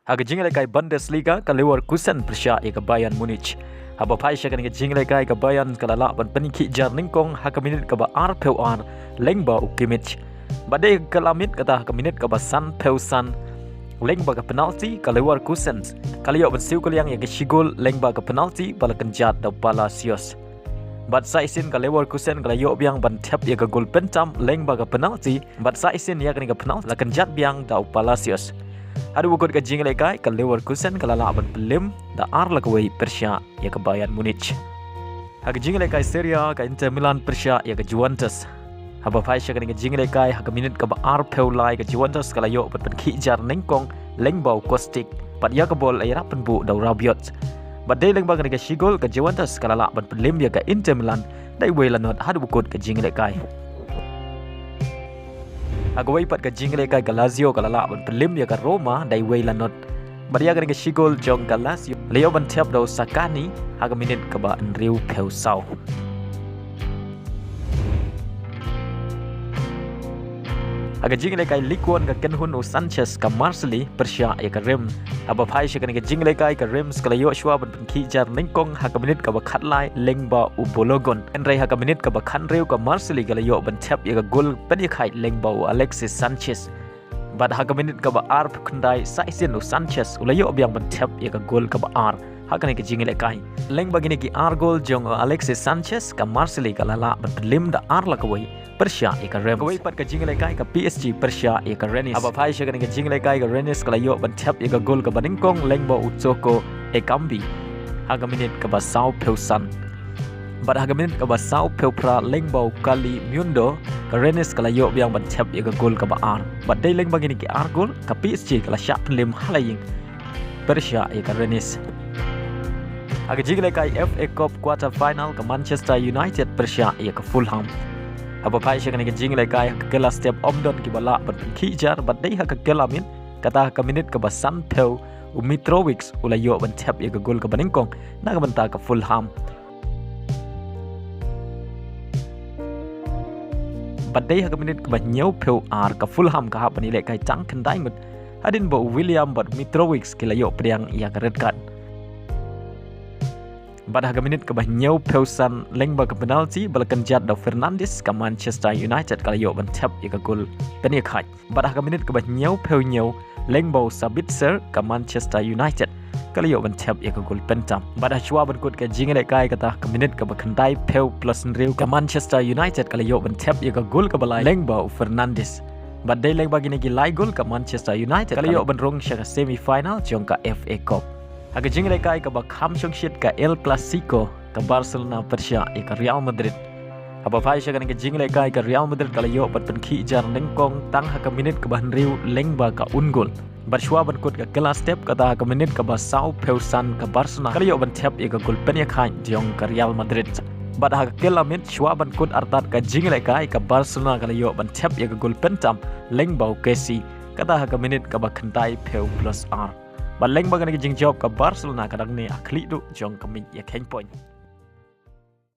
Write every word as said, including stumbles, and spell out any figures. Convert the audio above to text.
Ha ka jingïalehkai Bundesliga, ka Leverkusen pyrshah ïa ka Bayern Munich. Haba phai sha kane ka jingïalehkai, ka Bayern ka la lah ban pynkhih jar nyngkong ha ka minit kaba arphew ar lyngba u Kimmich. Bad dei ha ka kylla miet kata ha ka minit kaba sanphew san lyngba ka penalti, ka Leverkusen ka la ïoh ban siew kylliang ïa ka shi gol lyngba ka penalti ba la kynjat da u Palacios. Bad sa shisien ka Leverkusen ka la ïoh biang ban thep ïa ka gol pyntam lyngba ka penalti, bad sa shisien ïa kane ka penalti la kynjat biang da u Palacios. Haduh ba kut ka jingïalehkai, ka Leverkusen ka la lah ban pynlem da ar la kawei pyrshah ïa ka Bayern Munich. Ha ka jingïalehkai Serie A, ka Inter Milan pyrshah ïa ka Juventus. Haba phai sha kane ka jingïalehkai, ha ka minit kaba arphew lai, ka Juventus ka la ïoh ban pynkhih jar nyngkong lyngba u Kostic. Bad ïa ka bol la ïarap pynbuh da u Rabiot. Bad dei lyngba kane ka shi gol, ka Juventus ka la lah ban pynlem ïa ka Inter Milan da iwei la not haduh ba kut ka jingïalehkai. Ha kawei pat ka jingïalehkai, ka Lazio ka la lah ban pynlem ïa ka Roma da iwei la not. Bad ïa kane ka shi gol jong ka Lazio la ïoh ban thep da u Zaccagni ha ka minit kaba hynriewphew saw. Ha ka jingïalehkai Ligue One, ka kynhun u Sanchez ka Marseille pyrshah ïa ka Reims. Haba phai sha kane ka jingïalehkai, ka Reims ka la ïoh shuwa ban pynkhih jar nyngkong ha ka minit kaba khatlai lyngba u Balogun. Hynrei ha ka minit kaba khathynriew, ka Marseille ka la ïoh ban thep ïa ka gol pynïakhaid lyngba u Alexis Sanchez. Bad ha ka minit kaba arphew khyndai, sa shisien u Sanchez u la ïoh biang ban thep ïa ka gol kaba ar ha kane ka jingïalehkai. Lyngba kine ki ar gol jong u Alexis Sanchez, ka Marseille ka la lah ban pynlem da ar la kawei pyrshah ïa ka Reims. Kawei pat ka jingïalehkai, ka P S G pyrshah ïa ka Rennes. Haba phai sha kane ka jingïalehkai, ka Rennes ka la ïoh ban thep ïa ka gol kaba nyngkong lyngba u Toko Ekambi ha ka minit kaba sawphew san. Bad ha ka minit kaba sawphew phra lyngba u Kalimuendo, ka Rennes ka la ïoh biang ban thep ïa ka gol kaba ar. Bad dei lyngba kine ki ar gol, ka P S G ka la shah pynlem ha la ïing pyrshah ïa ka Rennes. Ha ka jingïalehkai F A Cup quarter final, ka Manchester United pyrshah ïa ka Fulham. Haba phai sha kane ka jingïalehkai, ha ka kylla step ym don kiba lah ban pynkhih jar, bad dei ha ka kylla miet, kata ha ka minit kaba sanphew, u Mitrovic u la ïoh ban thep ïa ka gol kaba nyngkong na ka bynta ka Fulham. Bad dei ha ka minit kaba hynñiewphew ar, ka Fulham ka hap ban ïalehkai tang khyndai ngut hadien ba u William bad Mitrovic ki la ïoh pdiang ïa ka red card. Bad ha ka minit kaba hynñiewphew san lyngba ka penalti ba la kynjat da u Fernandes, ka Manchester United ka la ïoh ban thep ïa ka gol pynïakhaid. Bad ha ka minit kaba hynñiewphew hynñiew lyngba u Sabitzer, ka Manchester United ka la ïoh ban thep ïa ka gol pyntam. Bad ha shuwa ban kut ka jingïalehkai, kata ha ka minit kaba khyndaiphew plus hynriew, ka Manchester United ka la ïoh ban thep ïa ka gol kaba lai lyngba u Fernandes. Bad dei lyngba kine ki lai gol, ka Manchester United ka la ïoh ban rung sha ka semi final jong ka F A Cup. Ha ka jingïalehkai kaba kham shongshit, ka El Clasico, ka Barcelona pyrshah ïa ka Real Madrid. Haba phai sha kane ka jingïalehkai, ka Real Madrid ka la ïoh ban pynkhih jar nyngkong tang ha ka minit kaba hynriew lyngba ka un gol. Bad shuwa ban kut ka kylla step, kata ha ka minit kaba sawphew san, ka Barcelona ka la ïoh ban thep ïa ka gol pynïakhaid jong ka Real Madrid. Bad ha ka kylla miet, shuwa ban kut artat ka jingïalehkai, ka Barcelona ka la ïoh ban thep ïa ka gol pyntam lyngba u Kessie, kata ha ka minit kaba khyndaiphew plus ar. Bad lyngba kane ka jingjop, ka Barcelona ka dang ne ha khlieh duh jong ka miej ïakheiñ point.